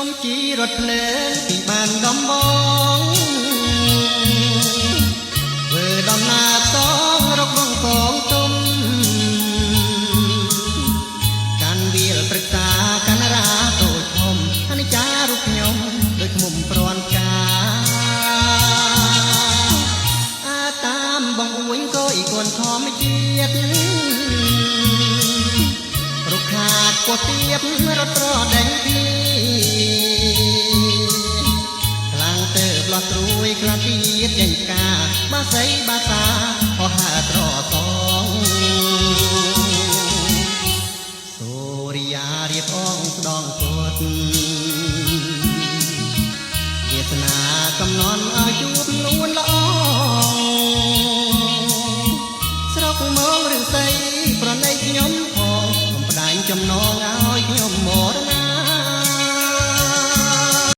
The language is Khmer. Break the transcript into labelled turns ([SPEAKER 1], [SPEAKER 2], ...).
[SPEAKER 1] ខ្ញុំជីរថភ្លើងពីបានដំបងធ្វើដំណើរសងរកបងកងទុំកាន់វាលព្រឹក្សាកាន់រាតូចធំអនិច្ចារូបខ្ញុំដូចមុំព្រាន់កាអាតាមបងអួញក៏អ៊ីកូនធម្មជាតិរុកខាតពោះទៀបរត់ប្រដេញពីខ្លាំងទៅប្លោះត្រួយខ្លះទៀតចេញផ្កាបាសីបាសាហោះហើត្រសងសូរិយារៀបអងស្ដងពុតវាសនាកំណន់ឲ្យជួបនួនល្អ